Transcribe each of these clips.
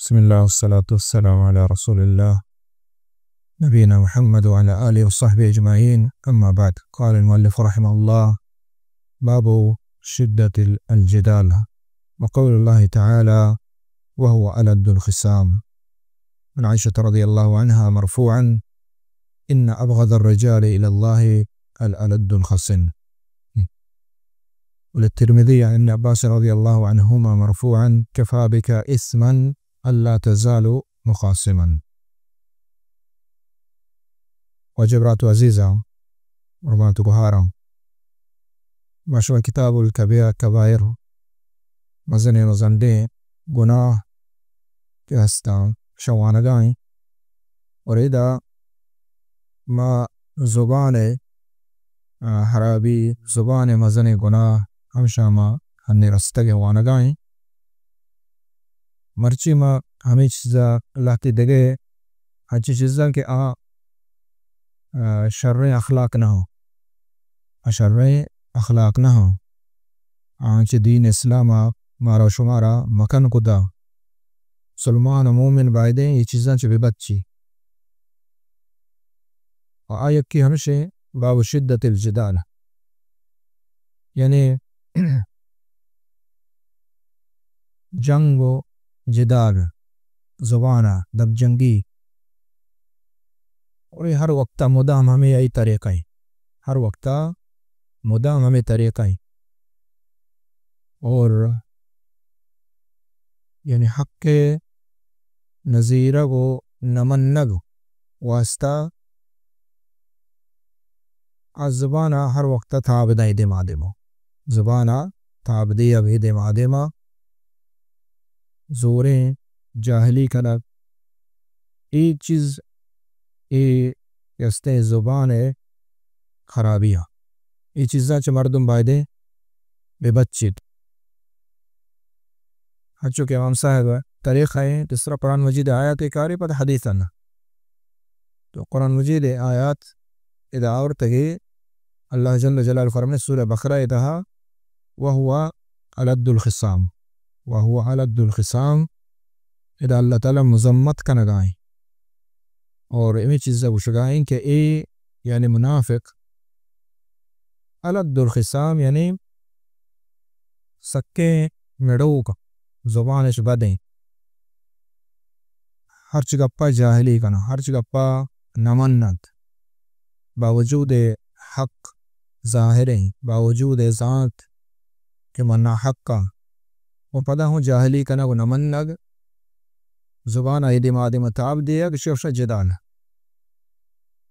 بسم الله والصلاة والسلام على رسول الله نبينا محمد وعلى آله وصحبه أجمعين. أما بعد، قال المؤلف رحمه الله: باب شدة ال-، الجدال، وقول الله تعالى: وهو ألد الخصام. عن عائشة رضي الله عنها مرفوعا: إن أبغض الرجال إلى الله الألد الخصم. وللترمذي عن ابن عباس رضي الله عنهما مرفوعا: كفى بك إثما ألا تزال مخاصما. واجہ برات و عزیزاں، حرمات و گہاراں، ما شما کتاب الکبیر، کبائر، مزنیں و زنڈیں گناہ کہ ہستاں، شوانگا ایں۔ اور ادا ما زبان ء، آ، خرابی، زبان ء مزنیں گناہ ہمشاں ما ہنی رستگ ء وانگا ایں۔ مرچی ما ہمے چیزا لہتے دگہ انچیں چیزاں کہ آ، آ، شریں اخلاق نہ ہو۔ آ شریں اخلاق نہ ہو۔ آ چہ دین اسلام ء مارا و شمارا مکن کتا۔ مسلمان و مومن بایدیں اے چیزاں چہ بہ بچی۔ و آ یکی ہمشیں باب شدت الجدال، یعنی جنگ و جدال، زبان ء دپ جنگی۔ اور اے ہر وقت ء مدام ہمے آئی طریقہ ایں۔ ہر وقت ء مدام ہمے طریقہ ایں۔ اور یعنی حق ء نزیرگ و نمنگ واسطہ آ زبان ء ہر وقت ء تاب دئے دیما دیما۔ زبان ء تاب دیگ اے دیما دیما۔ زوریں جاہلی کنگ، اے چیز، اے استیں زبان ء خرابی ء۔ اے چیزاں چہ مردم بایدیں بہ بچیت۔ ہنچو کہ امام صاحب طریقہ ایں، تو سرا قرآن مجید آیات کاری پد حدیث انا۔ تو قرآن مجید آیات ادا آورتگی، اللہ جل جلالہ فرمائے سورہ بقرہ ء تہا، وهو ألد الخصام، وهو ألد الخصام، ادا اللہ تعالی مذمت کنگائیں اور ہمیں چیزا گوشگائیں کہ اے یعنی منافق، ألد الخصام یعنی سکیں مڑوک، زبانش بدیں، ہرچ گپا جاہلی کناں، ہرچ گپا نہ منت، باوجود حق ظاہریں، باوجود زانت کہ من ناحق آں، و پدا ہوں جاہلی کنگ و نہ منگ، زبان ء اے دیم آ دیم ء تاب دیگ، اشی گوشاں جدال۔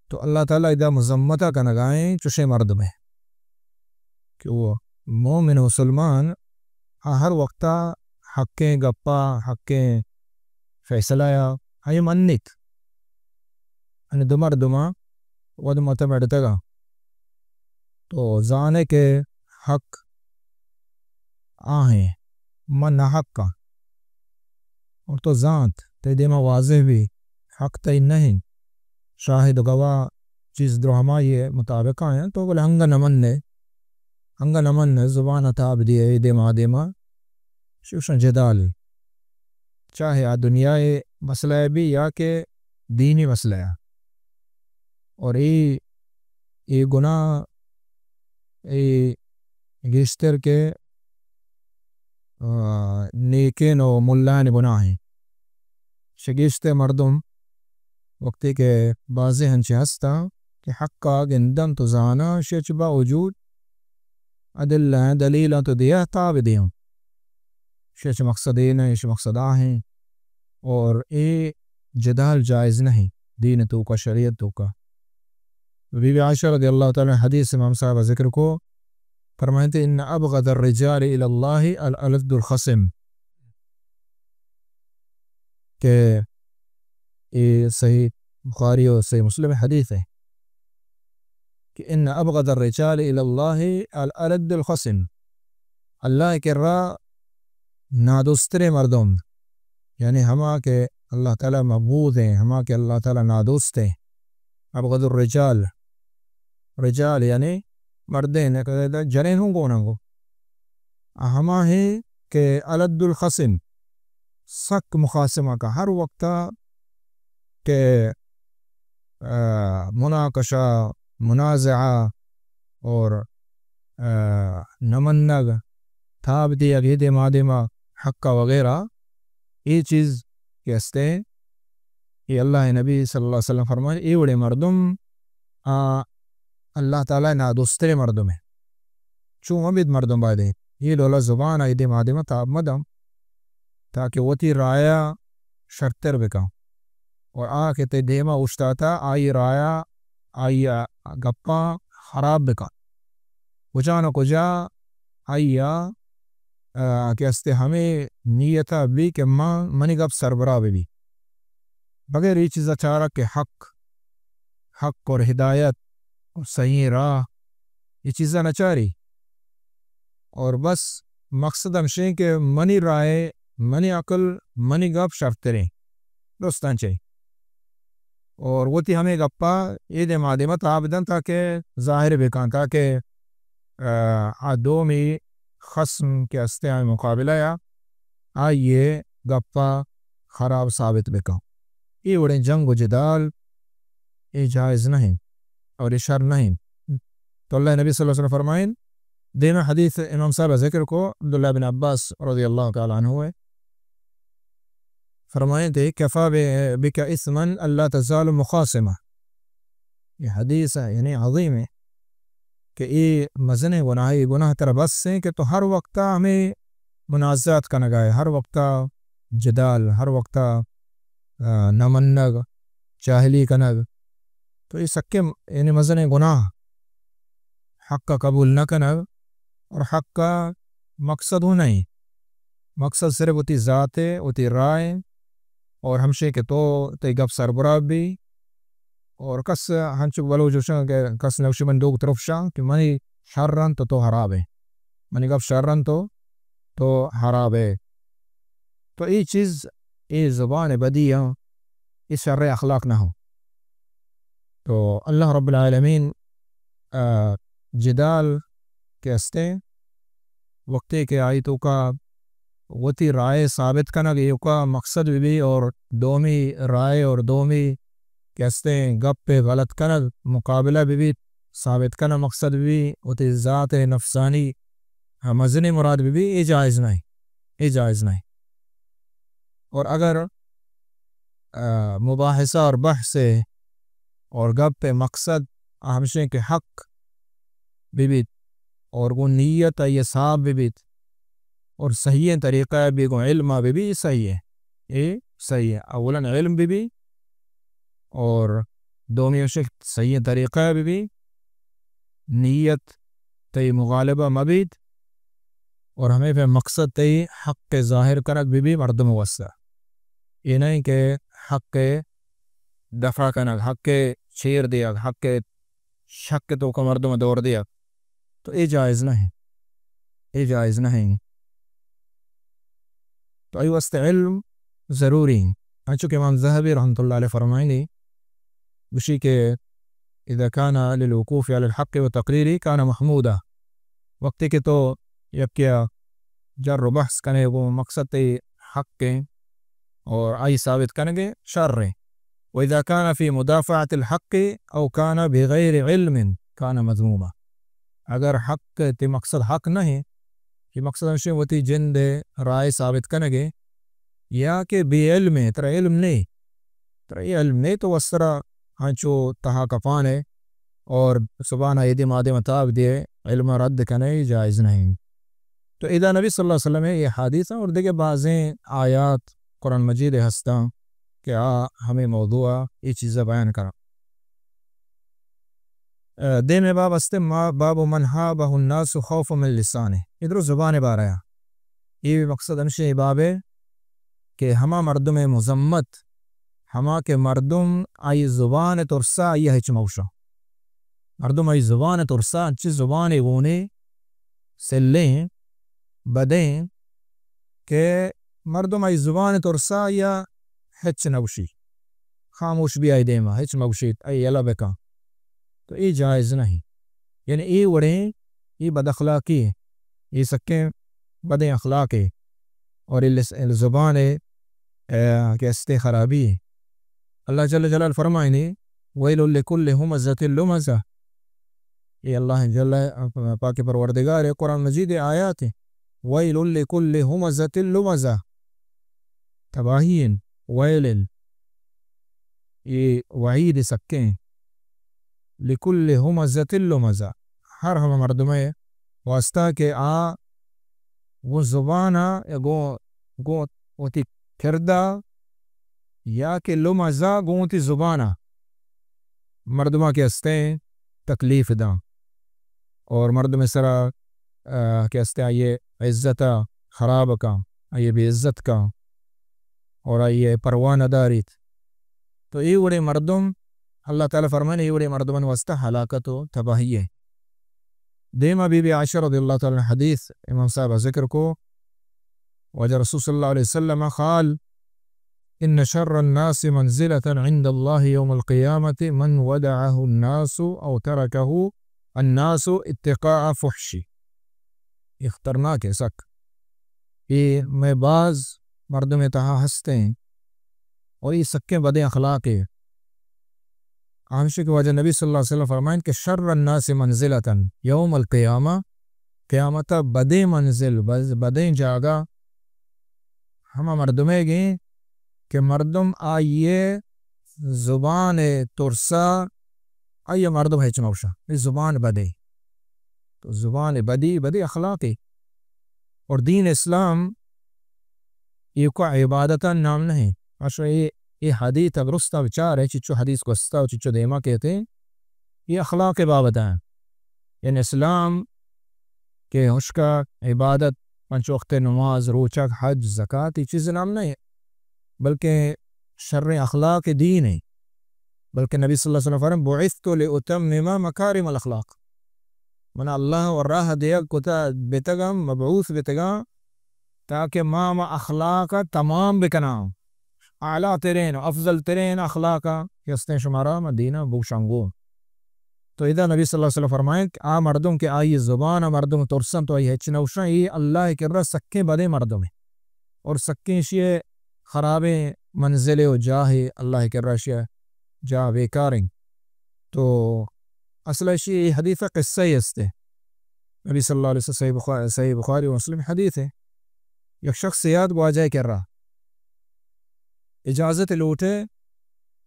تو اللہ تعالی ادا مذمت ء کنگائیں چوشیں مردمے کہ وہ مومن مسلمان آ ہر وقتا حقیں گپا، حقیں فیصلہ یا آئی منیت۔ یعنی دو مردماں وت مت مڑتگاں، تو زانے کہ حق آہیں، من ناحق آں۔ اور تو زانت، تئی دیما واضح بی، حق تئی نہ انت۔ شاہد و گواہ چیز درو ہمائی مطابق آیاں، تو بلے انگا نہ مننے، انگا نہ مننے، زبان ء تاب دیئے، اے دیما آ دیما، چوشاں جدال۔ چاہے آ دنیا ء مسئلہ بی یا کہ دینی مسئلہ۔ اور اے، اے گناہ، اے گیشتر کہ، آ، نیکین و ملائن گناہ ہیں۔ شہ گیشتر مردم وقتی کہ بازیں ہنچیں ہستاں کہ حقا گندنت و زاناں، شہ چہ باوجود ادلہ دلیلاں تو دیہ تاب دیاں۔ شہ چہ مقصد اے نہ، شہ مقصد آ ہیں۔ اور اے جدال جائز نہیں دین توکا، شریعت توکا۔ بی بی عائشہ رضی اللہ تعالی عنہ حدیث امام صاحب ذکر کو، فرمائیتے، ان ابغض الرجال الی اللہ الالد الخصم، کہ اے صحیح بخاری اور صحیح مسلم حدیث ہے کہ ان ابغض الرجال الی اللہ الالد الخصم، اللہ کرا نادوستریں مردم، یعنی ہما کہ اللہ تعالی مبغوض ہیں، ہما کہ اللہ تعالی نادوست ہیں۔ ابغض الرجال، رجال یعنی مردین، جنین ہوں گوناں گو۔ ہما ہیں کہ الد الخصم، سک مخاصمہ کا، ہر وقتا کہ، آ، مناقشہ، منازعہ اور، آ، نہ منگ، تاب دیگ، اے دیما دیما حق وغیرہ، اے چیز کہ ہستے، اے اللہ نبی صلی اللہ علیہ وسلم فرمائے، اے وڑے مردم، آ، اللہ تعالی نادوستریں مردم ہے۔ چون ہمید مردم بایدیں اے ڈولا زبان آئی دیما دیما تاب مدم، تاکہ وتی رایا شرتر بکن۔ اور آ کہ تئی دیما اوشتاتا، آئی رایا، آئی گپاں خراب بکن۔ کجا نہ کجا آئی ء، آ، کہ استے ہمے نیت ء بی کہ من، منی گپ سربراہ بہ بی۔ بغیر اے چیز ء چارگ کہ حق، حق اور ہدایت اور صحیح راہ، اے چیزاں نہ چاری۔ اور بس مقصد ہمشیں کہ منی رائے، منی عقل، منی گپ شرتریں۔ درستاں چے۔ اور وتی ہمے گپا اے دیما دیما تاب دن تاکہ ظاہر بکن، تاکہ، آ، آ دومی خصم کہ استے آئی مقابلہ یا آئی گپا خراب ثابت بکن۔ اے وڑیں جنگ و جدال اے جائز نہ انت اور اے شر نہ انت۔ تو اللہ نبی صلی اللہ علیہ وسلم فرمائیں، دیما حدیث امام صاحب ذکر کو، عبداللہ بن عباس رضی اللہ تعالی عنہ ہے، فرمائیں تھے، کفا بک اثما اللہ تزال مخاصمہ۔ یہ حدیث ہے، یعنی عظیم ہے کہ اے مزن گناہ، اے گناہ ترا بس ہیں کہ تو ہر وقتا ہمیں منازعات کنگا ہے، ہر وقتا جدال، ہر وقتا، آ، نہ منگ، جاہلی کنگ، تو اے سکیں یعنی مزنیں گناہ، حق ء قبول نہ کنگ اور حق ء مقصد ہوں نہیں۔ مقصد صرف وتی ذات ہے، وتی رائے اور ہمشے کہ تو تئی گپ سربراہ بی اور کس ہنچو بلوچ گوشاں کہ کس نوشی من دوگ طرف شاں کہ منی شر انت تو تو حراب ہے، منی گپ شر انت تو تو حراب ہے۔ تو اے چیز، اے زبان بدی ہاں، اے شر اخلاق نہ ہو۔ تو اللہ رب العالمین، آ، جدال کہ ہستے، وقتے کہ آئی توکا وتی رائے ثابت کنگ، ایوکا مقصد بہ بی اور دومی رائے اور دومی کہ ہستے گپ غلط کنگ، مقابلہ بہ بیت، ثابت کنگ مقصد بہ بی، وتی ذات نفسانی مزنیں مراد بہ بی، اے جائز نہ، اے جائز نہ۔ اور اگر، آ، مباحثہ اور بحث اور گپ مقصد ہمشیں کہ حق بہ بیت اور گوں نیت آئی صاف بہ بیت اور صحیح طریقہ بہ گوں علم بہ بی، صحیح ہے، اے صحیح ہے۔ اولاً علم بہ بی اور دومی ہمشیں صحیح طریقہ بہ بی، نیت تئی مغالبہ مہ بیت اور ہمے پہ مقصد تئی حق ظاہر کنگ بہ بی مردم واسطہ۔ اے نہیں کہ حق دفع کنگ، حق چیر دیگ، حق شک توکا مردم دور دیگ، تو اے جائز نہ ہے، اے جائز نہ ہے۔ تو آئی واسطے علم ضروری ہیں۔ انچو کہ امام ذہبی رحمۃ اللہ علیہ فرمائنی، گوشی کہ اذا کان للوقوف علی الحق و تقریری کان محمودا، وقتی کہ تو یکیا جر و بحث کنے گو مقصد تئی حق ہیں اور آئی ثابت کنگے شر ہیں۔ و اذا کان فی مدافعۃ الحق او کان بغیر علم کان مذموما۔ اگر حق تئی مقصد حق نہ ہیں، کہ مقصد ہمشیں وتی جند رائے ثابت کنگے، یا کہ بے علم ہے، ترا علم نہیں، ترا یہ علم نہیں تو وسرا ہنچو تہا کپانے اور زبان ایدی مادے متاب دیے، علم رد کنے جائز نہیں۔ تو ادا نبی صلی اللہ علیہ وسلم یہ حدیث اور دیگہ بعضیں آیات قرآن مجید ہستاں کہ آ ہمیں موضوع یہ چیزیں بیان کرا۔ دیم باب است ما باب من هابه الناس خوفا من لسانه۔ ادرو زبان بارہ۔ یہ مقصد ہمشہ باب ہے کہ ہما مردم مذمت، ہما کہ مردم آئی زبان ترسا آئی ہچ موشا۔ مردم آئی زبان ترسا، انچی زبان گونے سلیں، بدیں، کہ مردم آئی زبان ترسا یا ہچ نہ گوشی، خاموش بی آئی دیما، ہچ مہ گوشیت، آئی یلہ بکن۔ تو اے جائز نہیں۔ یعنی اے وڑیں، اے بد اخلاقی ہے، اے سکیں بدیں اخلاق ہے۔ اور اے لس-، زبان اے، کہ استیں خرابی۔ اللہ جل جلال فرمائنی، ویل لکل ہمزۃ لمزہ۔ اے اللہ جل پاک پروردگار اے قرآن مجید آیات اے۔ ویل لکل ہمزۃ لمزہ۔ تباہی ایں، ویل ایں۔ اے وعید سکیں۔ لکل ہمزۃ لمزہ۔ ہر ہما مردمے واسطہ کہ آ گوں زبان ءَ یا گوں، گوں وتی کرد ءَ یا کہ لمزہ گوں وتی زبان ءَ مردماں کہ استیں تکلیف داں اور مردم سرا، آ، کہ استیں آئی عزت ءَ خراب کاں، آئی بے عزت کاں اور آئی پرواہ نہ داریت۔ تو اے وڑیں مردم، اللہ تعالی فرمائے، اے وڑیں مردمانی واسطہ ہلاکت و تباہی اے۔ دیما بی بی عائشہ رضی اللہ تعالی عنہا حدیث امام صاحب ذکر کو، واجہ رسول صلی اللہ علیہ وسلم قال، ان شر الناس منزلة عند الله يوم القيامة من ودعه الناس او تركه الناس اتقاء فحشه۔ اے خطرناک اے سک۔ اے مئے باز مردم تہا ہستیں اور اے سکیں بدیں اخلاق اے۔ ہمشی کہ واجہ نبی صلی اللہ علیہ وسلم فرمائیں کہ شر الناس منزلة یوم القیامہ، قیامت ءَ بدیں منزل، بز-، بدیں جاگہ ہما مردمے گیں کہ مردم آئی زبان ترسا، آئی مردم ہچ نہ گوشاں۔ اے زبان بدے۔ تو زبان بدی، بدی اخلاقے۔ اور دین اسلام اے کو عبادت نام نہیں۔ اشو اے، اے حدیث درست بچار ہے، چچو حدیث گوستا و چچو دیما کہتے ہیں۔ اے اخلاق بابت ہیں۔ یعنی اسلام کہ ہشکا عبادت، پنچ وقت نماز، روچگ، حج، زکات، اے چیز نام نہیں، بلکہ شر اخلاق دین ہے۔ بلکہ نبی صلی اللہ علیہ وسلم فرمائے، بعثت لاتمم مکارم الاخلاق۔ من اللہ و راہ دیگ کتا، بتگم، مبعوث بتگم، تاکہ ما، ما اخلاق تمام بکناں۔ اعلیٰ ترین و افضل ترین اخلاق کہ استیں شمارا ما دینا بوشنگو۔ تو ادا نبی صلی اللہ علیہ وسلم فرمائیں کہ آ مردم کہ آئی زبان ءَ مردم ترسن تو آئی ہچ نہ گوشاں، اے اللہ ءِ کرا سکیں بدیں مردمے اور سکیں شی خرابیں منزلے و جاہے، اللہ ءِ کرا شی جاہ بیکاریں۔ تو اصل شی اے حدیث قصہ ہی استے۔ نبی صلی اللہ علیہ وسلم صحیح بخاری، صحیح بخاری و مسلم حدیث ہے۔ یک شخص یاد واجہ ءِ کرا اجازت لوٹے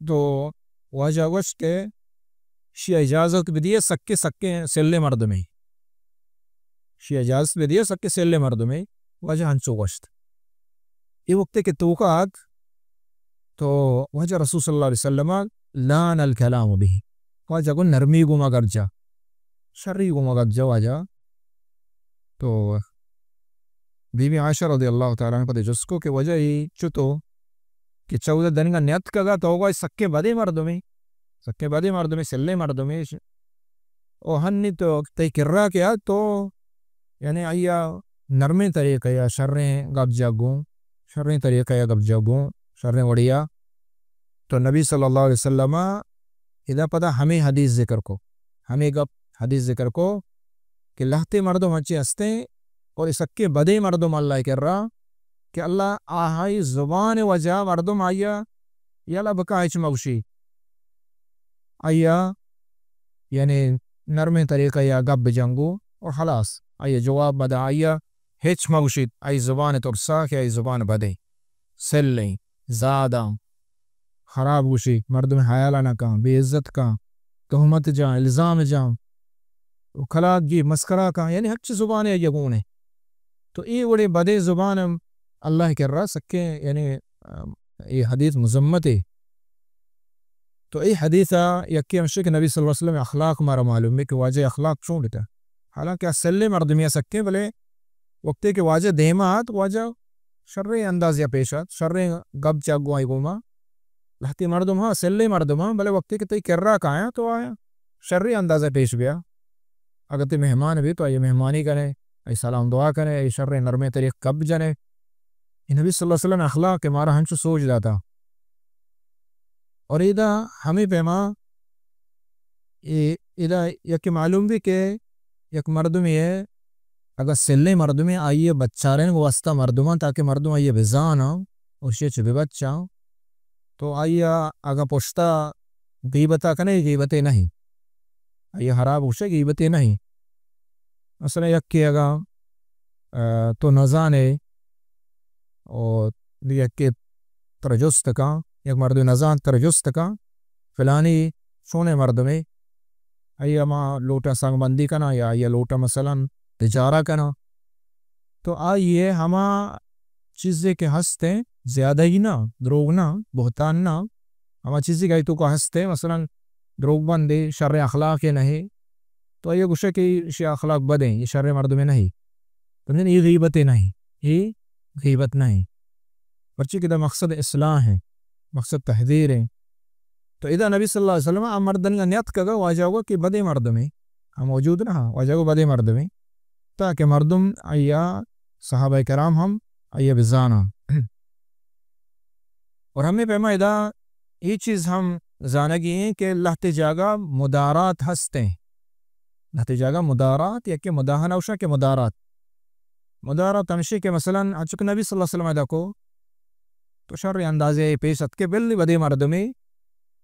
تو واجہ گوشت کہ شی اجازت بدیے، سکے سکے سلے مردمے۔ شی اجازت بدیے، سکے سلے مردمے۔ واجہ ہنچو گوشت۔ اے وقتے کہ توکا آت تو واجہ رسول صلی اللہ علیہ وسلم لان الکلام به۔ واجہ گو نرمی گو مگرجا۔ شری گو مگرجا واجہ۔ تو بی بی عائشہ رضی اللہ تعالی عنہ پدے جست کو کہ واجہ اے چتو کہ چودہ دنگا نیتکگا تو گوشے سکیں بدیں مردمے، سکیں بدیں مردمے، سلیں مردمے۔ او ہنی تو تئی کرا کہ آ تو یعنی آیا نرمیں طریقہ یا شریں گپ جا گوں، شریں طریقہ یا گپ جا گوں، شریں وڑیا۔ تو نبی صلی اللہ علیہ وسلم ادا پدا ہمیں حدیث ذکر کو، ہمیں گپ حدیث ذکر کو کہ لہتے مردم ہنچیں ہستیں اور اے سکیں بدیں مردم اللہ کرا کہ اللہ آہائی زبان وجہ مردم آیا یلا بکا ہچ مگوشی۔ آیا یعنی نرمیں طریقہ یا گپ بجنگو اور خلاص۔ آیا جواب مدا، آیا ہچ مگوشیت، آئی زبان ترسا کہ آئی زبان بدیں، سلیں، زاداں، خراب گوشی، مردم حیال نہ کن، بے عزت کن، تہمت جان، الزام جان، و کلاگ گی، مسکرا کن، یعنی ہرچی زبانے آئی گونے۔ تو اے وڑیں بدیں زبان ہم اللہ کرا سکیں، یعنی، ام، اے حدیث مذمت ہے۔ تو اے حدیث ء یکے ہمشی کہ نبی صلی اللہ علیہ وسلم اخلاق مارا معلوم ہے کہ واجہ اخلاق چون بیتا۔ حالانکہ آ سلیں مردمی ء سکیں، بلے وقتے کہ واجہ دیما آت، واجہ شریں اندازے ء پیش آت، شریں گپ جاگو آئی گوما۔ لہتے مردم ہاں، سلیں مردم ہاں، بلے وقتے کہ تئی کرا کایاں تو آیا شریں اندازے پیش بیا۔ اگر تئی مہمان بی تو آئی مہمانی کنے، آئی سلام دعا کنے، آئی شریں نرمیں طریق گپ جنے۔ اے نبی صلی اللہ علیہ وسلم اخلاق کہ مارا ہنچو سوج داتا۔ اور ایدا ہمیں پیما، اے، ایدا یک معلوم بی کہ یک مردمی ہے، اگر سلیں مردمی آئیے بچارین واسطہ مردمان تاکہ مردم آئیے بزانا، اشی چہ ببچاں، تو آئی ءَ اگاں پشتا غیبتا کنے، غیبتے نہیں۔ آئی ءَ خراب گوشے، غیبتے نہیں۔ مثلاً یکے اگاں، آ، تو نزانے، او یکے ترا جست کن، یک مردمے نزانت ترا جست کن، فلانی چونیں مردمے، آئی ءَ ما لوٹاں سنگ بندی کناں یا آئی ءَ لوٹاں مثلاً تجارہ کناں، تو آئی ءَ ہما چیزے کہ ہستیں، زیادہ ہی نہ، دروگ نہ، بہتان نہ، ہما چیزے کہ آئی توکا ہستیں، مثلاً دروگ بندے، شر اخلاقے نہ ہے، تو آئی ءَ گوشے کہ ایشی اخلاق بدیں، یہ شر مردمے نہیں۔ تو یہ غیبتے نہیں، یہ غیبت نہیں۔ پرچی کہ دا مقصد اصلاح ہے، مقصد تحذیر ہے۔ تو ادا نبی صلی اللہ علیہ وسلم آ مردنی نیت کگا، واجہ گو کہ بدے مردمے، ہم موجود نہ، واجہ گو بدے مردمے، تاکہ مردم آیا، صحابہ کرام ہم آیا بزانا۔ اور ہمیں پیما ادا یہ چیز ہم زانگی ہیں کہ لہتے جاگہ مدارات ہستیں۔ لہتے جاگہ مدارات یا کہ مداہنہ اوشا کہ مدارات۔ مدارات ہمشی کہ مثلاً انچو کہ نبی صلی اللہ علیہ وسلم ادا کو تو شر اندازے پیش ات کہ بل بدے مردمے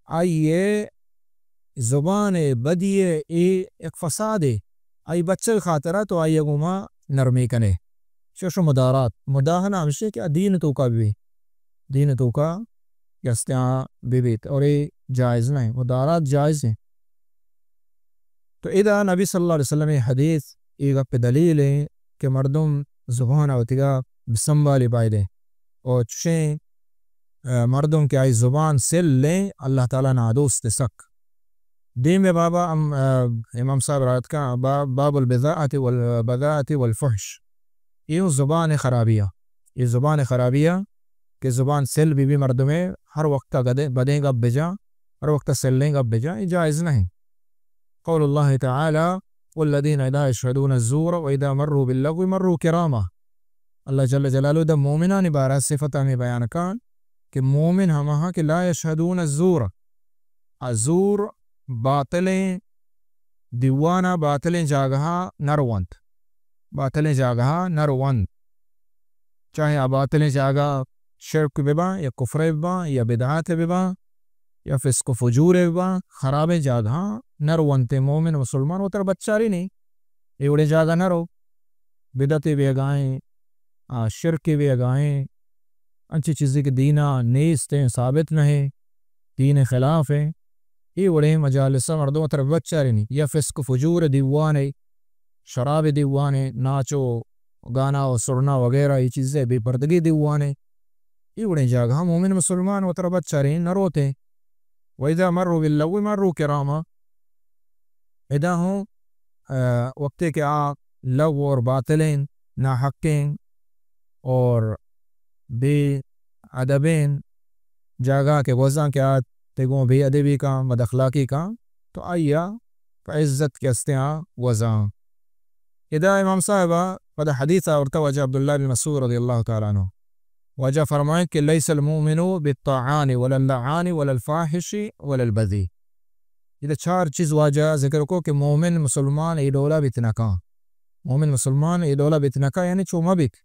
آئی زبان بدی اے یک فسادے، آئی بچگ خاطرہ تو آئی گوما نرمی کنے۔ چوش مدارات، مداہنہ ہمشی کہ دین توکا بی، دین توکا کہ استیاں ببیت اور اے جائز نہ ہے، مدارات جائز ہیں۔ تو ادا نبی صلی اللہ علیہ وسلم اے حدیث، اے گپ دلیل ہیں کہ مردم زبان وتیگا بسنبالی بائدے۔ اور چشیں، آ، مردم کہ آئی زبان سل لیں، اللہ تعالیٰ نادوست سک۔ دیم بابا ہم، آ، امام صاحب رات کا باب، باب البذاءة والبذاءة والفحش۔ یہ زبان خرابیہ، یہ زبان خرابیہ کہ زبان سل بی بی مردمے ہر وقت گدے، بدیں گپ بجا، ہر وقت سلیں گپ بجا، یہ جائز نہیں۔ قول اللہ تعالیٰ، والذین اذا یشهدون الزور و اذا مروا باللغو مروا کراما۔ اللہ جل جلالہ دا مومنانی بارہ صفت ہمیں بیان کان کہ مومن ہماہاں کہ لا یشهدون الزور، آ زور باطلیں دیوانا، باطلیں جاگہا نہ رونت، باطلیں جاگہا نہ رونت۔ چاہے آ باطلیں جاگہ شرک بباں یا کفر بباں یا بدعات بباں یا فسق و فجور بباں، خرابیں جاگہاں نہ رونت۔ مومن مسلمان وترا بچاری نہیں، اے وڑیں جاگہ نہ رو، بدعتے بیگائیں، آ، شرکے بیگائیں، انچیں چیزے کہ دینا نیست ہیں، ثابت نہیں، دین خلاف ہیں، اے وڑیں مجالسا مردم وترا بچارینی، یا فسق و فجور دیوانے، شراب دیوانے، ناچ و گانا و سرنا وغیرہ اے چیزے، بے پردگی دیوانے، اے وڑیں جاگہاں مومن مسلمان وترا بچارین نہ روتے۔ و اذا مروا باللغو مروا کراما۔ ادا ہوں، آ، وقتے کہ آ لغو اور باطلیں، ناحقیں اور بے ادبیں جاگہ کہ گوزاں کہ آ تئی گوں بے ادبی کاں، بد اخلاقی کاں، تو آئی ءَ پہ عزت کہ استیں آ گوزاں۔ ادا امام صاحب ءَ پدا حدیث آورتا واجہ عبداللہ بن مسعود رضی اللہ تعالیٰ عنہ۔ واجہ فرمائیں کہ لیس المؤمن بالطعان ولا اللعان ولا الفاحش ولا البذی۔ ادا چار چیز واجہ ذکر کو کہ مومن مسلمان اے ڈولا بیت نہ کاں۔ مومن مسلمان اے ڈولا بیت نہ کاں، یعنی چو مہ بیت۔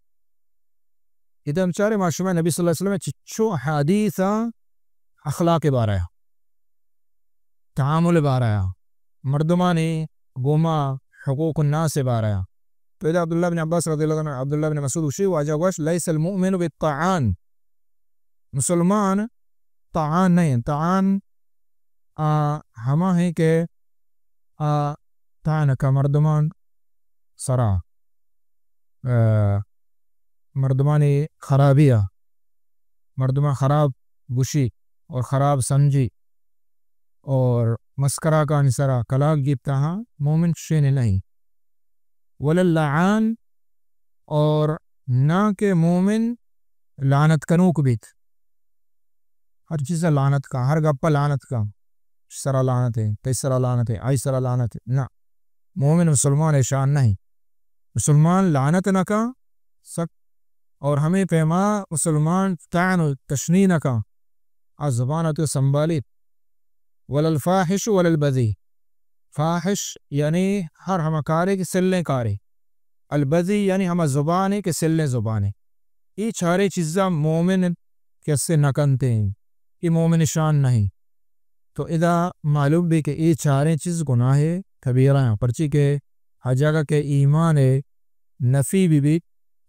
ادا ہم چارے ما شما نبی صلی اللہ علیہ وسلم چچو حدیث اخلاق بارہ، تعامل بارہ، مردمانی گوما حقوق الناس بارہ۔ تو ادا عبداللہ بن عباس رضی اللہ عنہ، عبداللہ بن مسعود گوشی، واجہ گوش، لیس المؤمن بالطعان، مسلمان طعان نہیں۔ طعان، آ، ہما ہیں کہ، آ، طعن کا مردمان سرا، آ، مردمانی خرابی ءَ، مردمان خراب گوشی اور خراب سمجھی اور مسکرا کانی سرا کلاگ گیپتا، ہاں، مومن چشینے نہیں۔ ولا اللعان، اور نہ کہ مومن لعنت کنوک بیت۔ ہر چیزا لعنت کا، ہر گپا لعنت کا۔ سرا لعنت ہے، تئی سرا لعنت ہے، آئی سرا لعنت ہے۔ نہ، مومن مسلمان ءِ شان نہیں۔ مسلمان لعنت نہ کا سک، اور ہمیں پیما مسلمان طعن و تشنیع نہ کا۔ آ زبان ءَ تو سنبھالیت۔ ولا الفاحش ولا البذی۔ فاحش یعنی ہر ہما کارے کہ سلیں کارے۔ البذی یعنی ہما زبانے کہ سلیں زبانے۔ اے چارے چیزاں مومن کہ اسے نہ کنتے، اے مومن شان نہیں۔ تو ادا معلوم بی کہ اے چاریں چیز گناہ کبیرہ ہیں، پرچی کہ ہر جگہ کہ ایمان نفی بی بی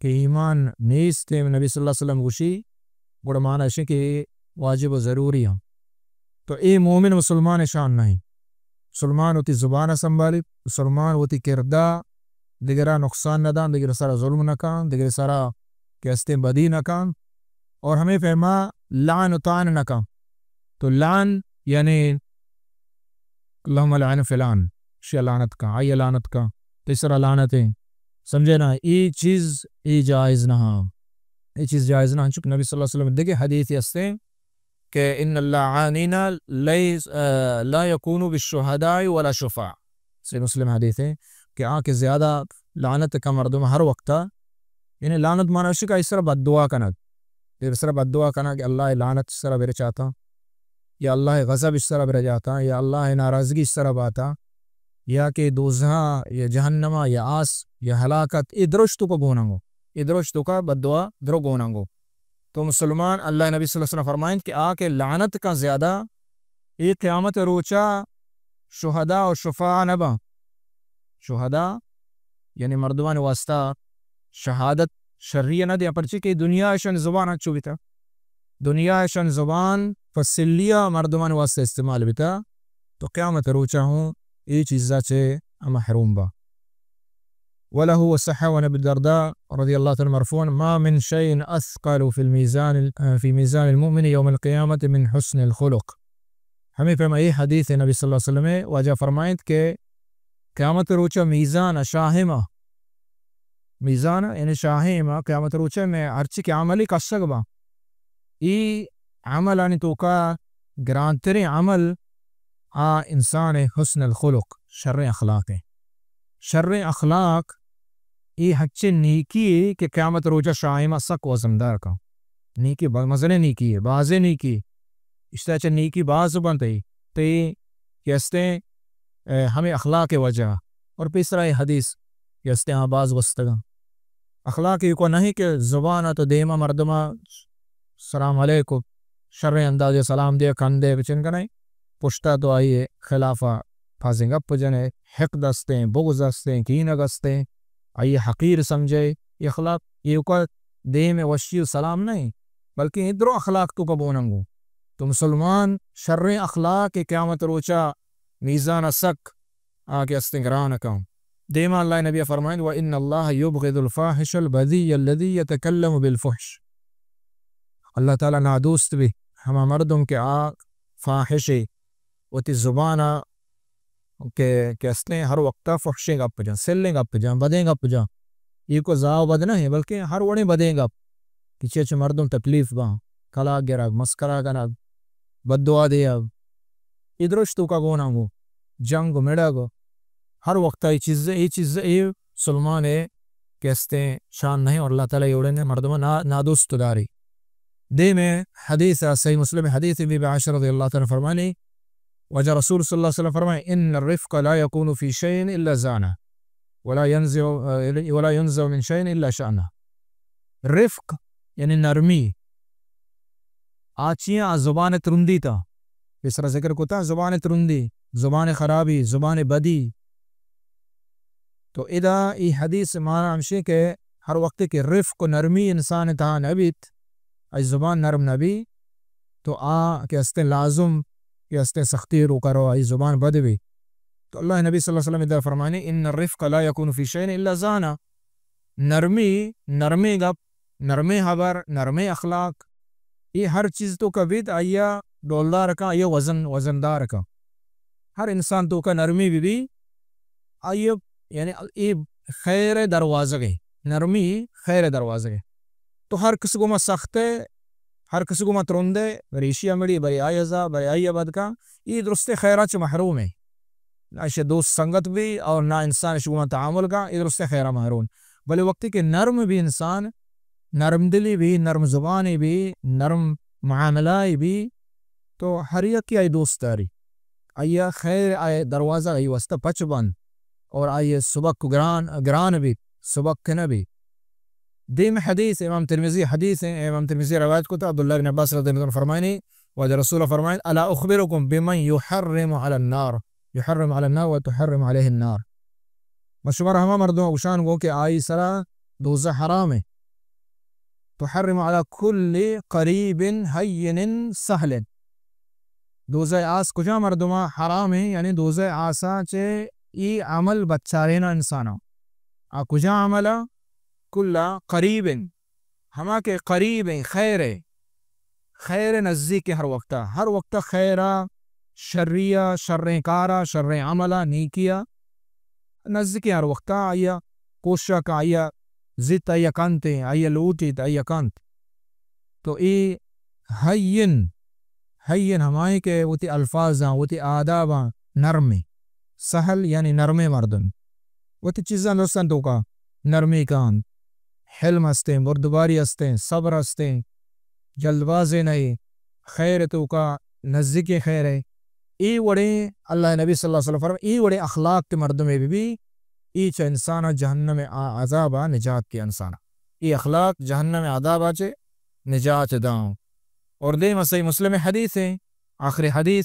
کہ ایمان نیست، نبی صلی اللہ علیہ وسلم گوشی، گڑا معنی اشیں کہ اے واجب و ضروری ہیں۔ تو اے مومن مسلمان شان نہیں۔ مسلمان وتی زبان سنبھالی، مسلمان وتی کردہ دگرا نقصان نہ دان، دگر سرا ظلم نہ کان، دگر سرا کہ استیں بدی نہ کان، اور ہمیں پیما لعن و طعن نہ کان۔ تو لعن یعنی اللہم لعن فلان، شی لعنت کان، آئی لعنت کان، تئی سرا لعنت ہیں۔ سمجھے نا؟ اے چیز، اے جائز نہ ہاں۔ اے چیز جائز نہ ہاں، چونکہ نبی صلی اللہ علیہ وسلم دگہ حدیث ہستیں کہ ان اللعانین لیس-، آ، لا یکونوا بالشہداء ولا شفعاء۔ صحیح مسلم حدیث ہے کہ آ کہ زیادہ لعنت کا مردم ہر وقتا، یعنی لعنت معنی اشی کہ اس طرح بددعا کنگ، اس طرح بددعا کنگ کہ اللہ لعنت اس طرح برچاتا، یا اللہ غضب اس طرح برجاتا، یا اللہ ناراضگی اس طرح باتا، یا کہ دوزہا یا جہنما یا آس یا ہلاکت، اے درشت کا گوننگو، اے درشت کا بددعا درو گوننگو۔ تو مسلمان، اللہ نبی صلی اللہ علیہ وسلم فرمائنت کہ آ کہ لعنت کا زیادہ، اے قیامت روچا شہداء و شفعاء نہ باں۔ شہداء یعنی مردمان واسطہ شہادت شری نہ دیا، پرچی کہ دنیا اشان زبان انچو بیتا۔ دنیا اشان زبان پہ سلیا مردمان واسطہ استعمال بیتا۔ تو قیامت روچا ہوں اے چیزا چے محروم با۔ وله وصح عن ابي الدرداء رضي الله عنه مرفوعا: ما من شيء أثقل في الميزان، في ميزان المؤمن يوم القيامة من حسن الخلق. ہمیں پیما اے حدیث نبی صلی اللہ علیہ وسلم واجہ فرمائنت کہ قیامت روچا میزان شاہما، میزان یعنی شاہما قیامت روچا میں ہرچی کہ عملی کشگ با، ای عملانی توکا گرانترین عمل آ انسان حسن الخلق، شریں اخلاق ہے۔ شریں اخلاق ای ہنچیں نیکی ہے کہ قیامت روچا شاہما سک وزندار کن۔ نیکی ب-، مزنیں نیکی ہے، بازیں نیکی۔ اشتا چہ نیکی باز بنت ہے۔ تے کہ استیں، اے، ہمیں اخلاق وجہ اور پیسرا اے حدیث کہ استیں آ باز گوستگاں۔ اخلاق ایوکا نہیں کہ زبان تو دیما مردما سلام علیکم، شریں اندازے سلام دے، کندے بچن کنے، پشتا تو آئی خلافا پھازیں گپ جنے، حقد استیں، بغض استیں، کینگ استیں، آئی حقیر سمجھے۔ اے اخلاق ایوکا دیم وشی و سلام نہیں، بلکہ اے درو اخلاق توکا بوننگو۔ تو مسلمان شریں اخلاق قیامت روچا میزان سک آ کہ استیں گران کن۔ دیما اللہ نبی فرمائند: وان اللہ یبغض الفاحش البذی الذی یتکلم بالفحش۔ اللہ تعالی نادوست بی ہما مردم کہ آ فاحش، وتی زبانا کہ، کہ استیں ہر وقتا فحشیں گپ جان، سلیں گپ جان، بدیں گپ جان۔ ایوکا زاو بد نہ ہے، بلکہ ہر وڑیں بدیں گپ کہ چہ چہ مردم تکلیف باں، کلاگ گرگ، مسکرا کنگ، بددعا دیگ، اے درشت توکا گوناں گوں جنگ و مڑگ، ہر وقتا اے چیز، اے چیز، اے مسلمان ء کہ استیں شان نہیں اور اللہ تعالی اے وڑیں مردم نا-، نادوست داری۔ دیم حدیث، صحیح مسلم حدیث بی بی عائشہ رضی اللہ تعالی عنہ فرمانی، واجہ رسول صلی اللہ علیہ وسلم فرمائے: ان الرفق لا يكون في شيء الا زانه، ولا ينزع، ولا ينزع من شيء الا شانه۔ رفق یعنی نرمی، آ چیاں؟ آ زبان ترندی تا، پیسرا ذکر کتا، زبان ترندی، زبان خرابی، زبان بدی۔ تو ادا ای حدیث مانا ہمشی کہ ہر وقت کہ رفق و نرمی انسان تہا نہ بیت، آئی زبان نرم نہ بی، تو آ کہ استیں لازم کہ استیں سختی رو کرو، آئی زبان بد بی۔ تو اللہ نبی صلی اللہ علیہ وسلم ادا فرمانی: ان الرفق لا يكون في شيء الا زانه۔ نرمی، نرمیں گپ، نرمیں ہبر، نرمیں اخلاق، اے ہر چیز توکا بیت، آئیا ڈولدار کن، آئیا وزن، وزندار کن۔ ہر انسان توکا نرمی بی بی، آئیا، یعنی اے خیر دروازگے، نرمی خیر دروازگے۔ تو ہر کس گوما سخت ہے، ہر کس گوما ترند ہے، بری ایشی مڑی، بری آئی زا، بری آئی بد کن، اے درستیں خیرا چہ محروم ہے۔ نہ ایشی دوست سنگت بی اور نہ انسان ایشی گوما تعامل کن، اے درستیں خیرا محروم۔ بلے وقتی کہ نرم بی انسان، نرم دلی بی، نرم زبانی بی، نرم معاملہ بی، تو ہر یکی آئی دوست داری۔ آئی خیر، آئی دروازہ آئی واسطہ پچ بند اور آئی سبک گران، گران بی، سبک نہ بی۔ دیم حدیث امام ترمذی حدیث ہیں، امام ترمذی روایت کو تا عبداللہ بن عباس رضی اللہ عنہ فرمائنی، واجہ رسول فرمائن، الا اخبرکم بمن یحرم علی النار، یحرم علی النار و تحرم علیہ النار۔ من شمارا ہما مردم گوشان گو کہ آئی سرا دوزہ حرام ہے۔ تحرم علی کل قریب ہین سہل۔ دوزہ آس کجا مردما حرام ہے؟ یعنی دوزہ آسا چہ ای عمل بچارینا انسانا۔ آ کجا عمل؟ کل قریب، ہما کہ قریب ہیں، خیر ہے، خیر نزدیک ہے ہر وقتا، ہر وقتا خیرا، شریا، شریں کارا، شریں عملا، نیکیا نزدیک ہے ہر وقتا۔ آئیا کوشش کا، آئیا زیت آئیا کنت، آئیا لوٹیت، آئیا کنت۔ تو ای ہین، ہین ہمائیں کہ وتی الفاظاں، وتی آداباں نرمیں، سہل یعنی نرمیں مردم۔ وتی چیزاں درستاں توکا نرمی کن، حلم ہستیں، بردباری ہستیں، صبر ہستیں، جلد بازی نئے، خیر توکا نزدیکیں خیر ہے۔ ای وڑیں اللہ نبی صلی اللہ علیہ وسلم فرمائے، ای وڑیں اخلاق کے مردم بی بی، ای چہ انسان جہنم آ عذاب آ نجات کے انسان۔ ای اخلاق جہنم عذاب آ چہ نجات داں۔ اور دیم صحیح مسلم حدیث ہیں، آخری حدیث،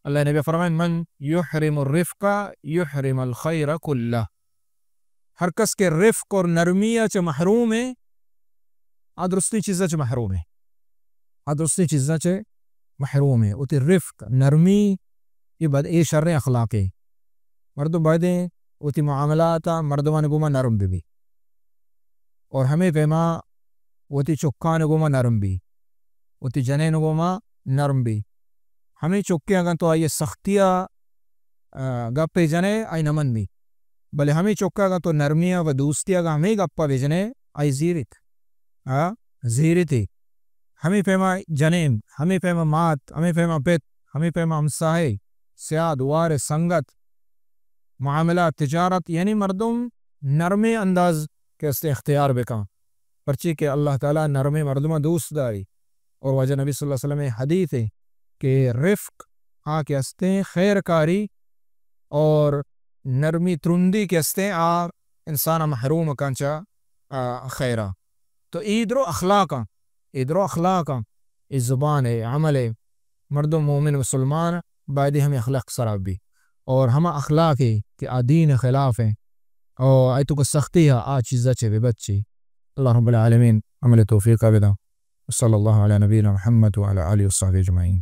اللہ نبی فرمائے، من یحرم الرفق یحرم الخیر کلہ۔ ہر کس کہ رفق اور نرمی چہ محروم ہے، آ درستیں چیزاں چہ محروم ہے۔ آ درستیں چیزاں چہ محروم ہے۔ وتی رفق، نرمی، یہ بد، یہ شریں اخلاق ہے۔ مردم باید وتی معاملات مردمان گوما نرم بی۔ اور ہمیں پیما وتی چکان گوما نرم بی، وتی جنین گوما نرم بی۔ ہمیں چکے اگاں تو آئی سختیا، آ، گپے جنے، آئی نمن بی۔ بلے ہمیں چکا اگاں تو نرمیا و دوستیا اگاں ہمیں گپا بجنے، آئی زیرت۔ آ، زیرتی۔ ہمیں پیما جنین، ہمیں پیما مات، ہمیں پیما پت، ہمیں پیما ہمساہے، سیاد، وار، سنگت، معاملات، تجارت، یعنی مردم نرمیں انداز کہ است اختیار بکن، پرچی کہ اللہ تعالی نرمیں مردماں دوست داری۔ اور واجہ نبی صلی اللہ علیہ وسلم حدیث ہے کہ رفق آ کہ استیں خیر کاری اور نرمی ترندی کہ استیں آ انسان محروم کن چا، آ، خیرا۔ تو ای درو اخلاق آں، ای درو اخلاق آں، ای زبان ہے، عمل ہے۔ مردم مومن مسلمان بایدی ہمیں اخلاق سرا بی۔ اور ہما اخلاق ہے کہ آ دین خلاف ہیں، اور آئی تو کہ سختی ہے، آ چیزا چے بے بچی۔ اللہ رب العالمین عمل توفیق بدا۔ وصلی اللہ علی نبینا محمد وعلی آلہ وصحبہ اجمعین۔